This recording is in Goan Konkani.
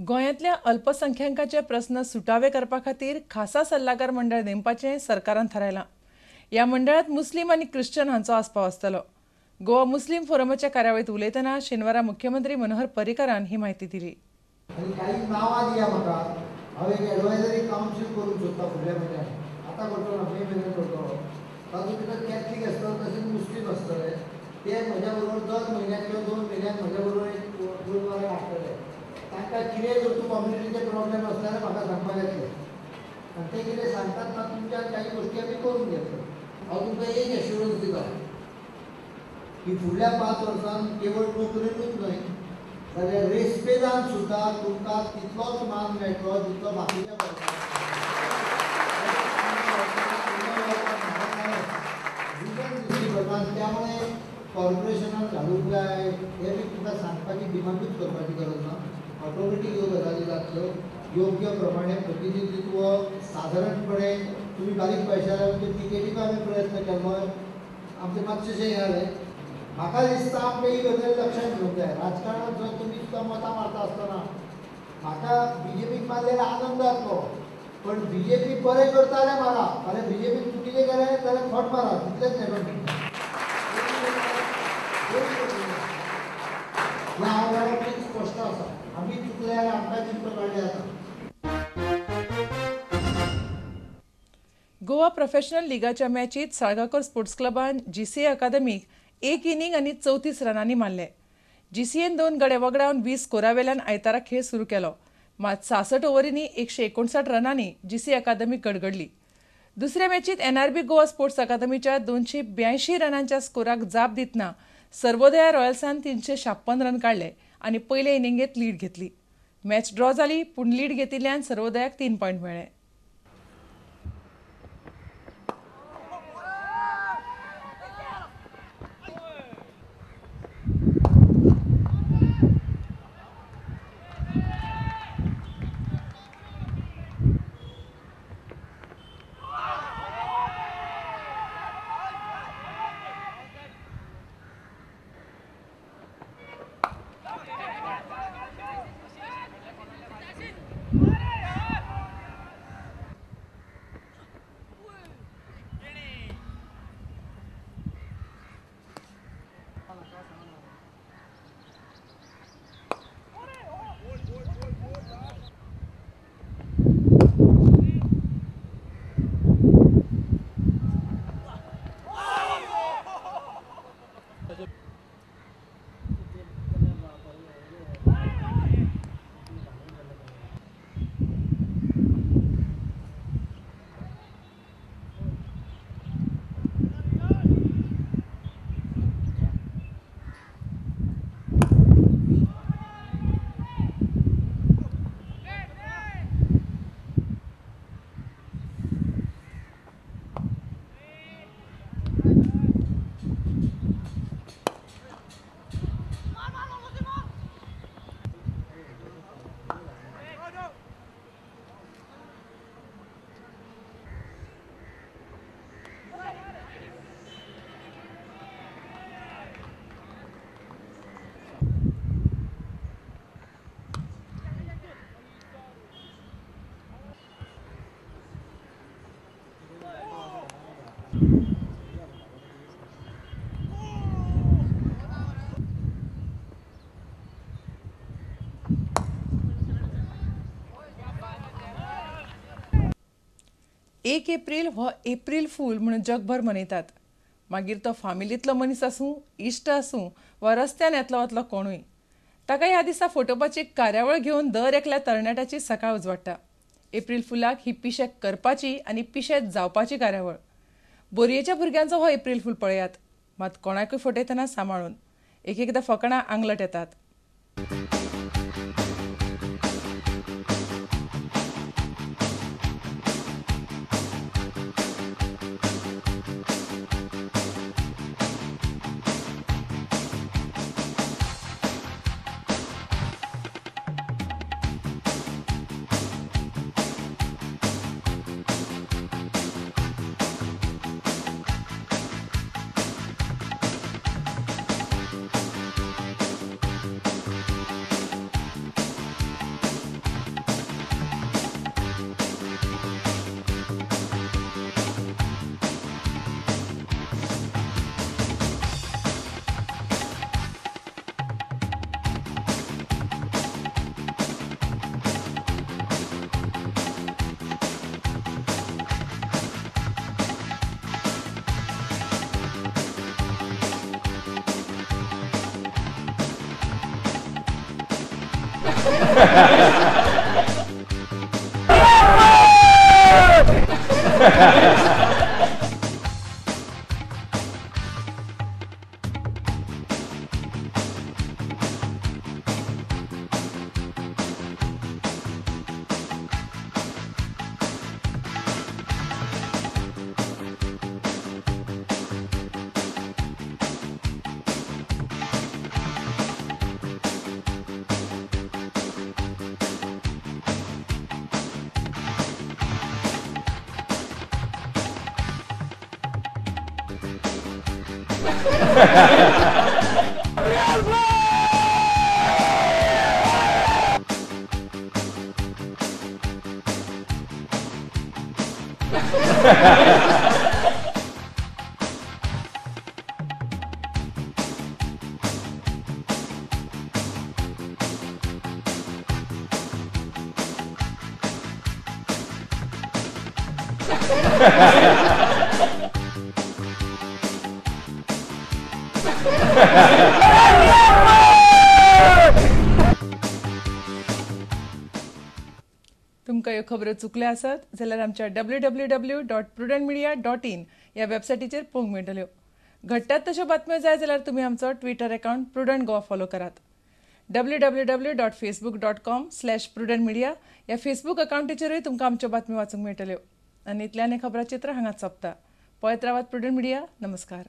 गोंयांतल्या अल्पसंख्यांकांचे प्रस्न सुटावे करपा खातीर खासा सल्लागार मंडळ नेमपाचें सरकारान थारायलां. ह्या मंडळांत मुस्लीम आनी ख्रिश्चन हांचो आस्पाव आसतलो. गोवा मुस्लीम फोरमाच्या कार्यावळींत उलयतना शेनवारा मुख्यमंत्री मनोहर पर्रीकारान ही म्हायती दिली. आनी काही नांवां दिया म्हाका. हांव एक एडवायजरी कावन्सील करूंक सोदता फुडल्या म्हयन्याक. आतां करचो ना, मे म्हयन्याक करतलो. तातूंत भितर कॅथलीक आसतलो तशेंच मुस्लीम आसतले. ते म्हज्या बरोबर दर म्हयन्याक किंवा 2 म्हयन्याक म्हज्या बरोबर 1-2 वरां काडटले. तांकां कितेंय जर तूं कम्युनिटीचे प्रॉब्लेम आसले जाल्यार म्हाका सांगपाक येतले आनी ते कितें सांगतात ना तुमच्यान काही गोश्टी आमी करून घेतले. हांव तुमकां एक एश्युरन्स दिता की फुडल्या 5 वर्सांत केवळ नोकरेनूच न्हय जाल्यार रेस्पेदान सुद्दां तुमकां तितलोच मान मेळटलो जितलो बाकीच्या रिजन दिश्टी पडटा. त्यामुळे कॉर्पोरेशनान घालूंक जाय हें बी तुमकां सांगपाची डिमांडूच करपाची गरज ना. ऑटोमॅटीक ह्यो गजाली जातल्यो. योग्य प्रमाणे प्रतिनिधित्व सादारणपणे तुमी बारीक पळयशात आमचे टिकेटीक आमी प्रयत्न केल्लो, आमचें मातशें हें जालें. म्हाका दिसता आमकां ही गजाल लक्षांत घेवंक जाय. राजकारणांत जर तुमी सुद्दां मतां मारता आसतना म्हाका बीजेपीक मारल्यार आनंद जातलो, पण बीजेपी बरें करता जाल्यार मारा, फाल्यां बीजेपी चुकीचें केलें जाल्यार खोट मारा, तितलेंच न्हय. हें हांव जाणा स्पश्ट आसा. आमी चुकले जाल्यार आमकां चिंतून काडलें जाता. गोवा प्रोफेशनल लिगाच्या मॅचीत साळगांवकर स्पोर्ट्स क्लबान जीसीए अकादमीक 1 इनिंग आनी 34 रनांनी मारले. जीसीएन 2 गडे वगडावन 20 स्कोरा वेल्यान आयतारा खेळ सुरू केलो. मात 66 ओव्हरींनी 159 रनांनी जीसीए अकादमी गडगडली. दुसऱ्या मॅचीत एनआरबी गोवा स्पोर्ट्स अकादमीच्या 282 रनांच्या स्कोराक जाप दितना सर्वोदया रॉयल्सान 356 रन काडले आनी पयले इनिंगेत लीड घेतली. मॅच ड्रॉ जाली, पूण लीड घेतिल्ल्यान सर्वोदयाक 3 पॉयंट मेळ्ळे. एक एप्रील हो एप्रील फूल म्हणून जगभर मनयतात. मागीर तो फामिलींतलो मनीस आसूं, इश्ट आसूं वा रस्त्यान येतलो वतलो कोणूय, ताका ह्या दिसा फटोवपाची कार्यावळ घेवन दर एकल्या तरणाट्याची सकाळ उजवाडटा. एप्रील फुलाक ही पिशेक करपाची आनी पिशेत जावपाची कार्यावळ. बोरयेच्या भुरग्यांचो हो एप्रील फूल पळयात, मात कोणाकूय फटयतना सांबाळून. एक एकदां फकणां आंगलट येतात. तुमकां ह्यो खबरो चुकल्यो आसत जाल्यार आमच्या www.prudentmedia.in ह्या वेबसायटीचेर पळोवंक मेळटल्यो. घडटात तश्यो बातम्यो जाय जाल्यार तुमी आमचो Twitter account Prudent Goa follow करात. www.facebook.com/prudentmedia ह्या फेसबूक अकावंटीचेरूय तुमकां आमच्यो बातम्यो वाचूंक मेळटल्यो. आनी इतल्यान हें खबराचित्र हांगाच सोंपता. पळयत रावात प्रुडंट मिडिया. नमस्कार.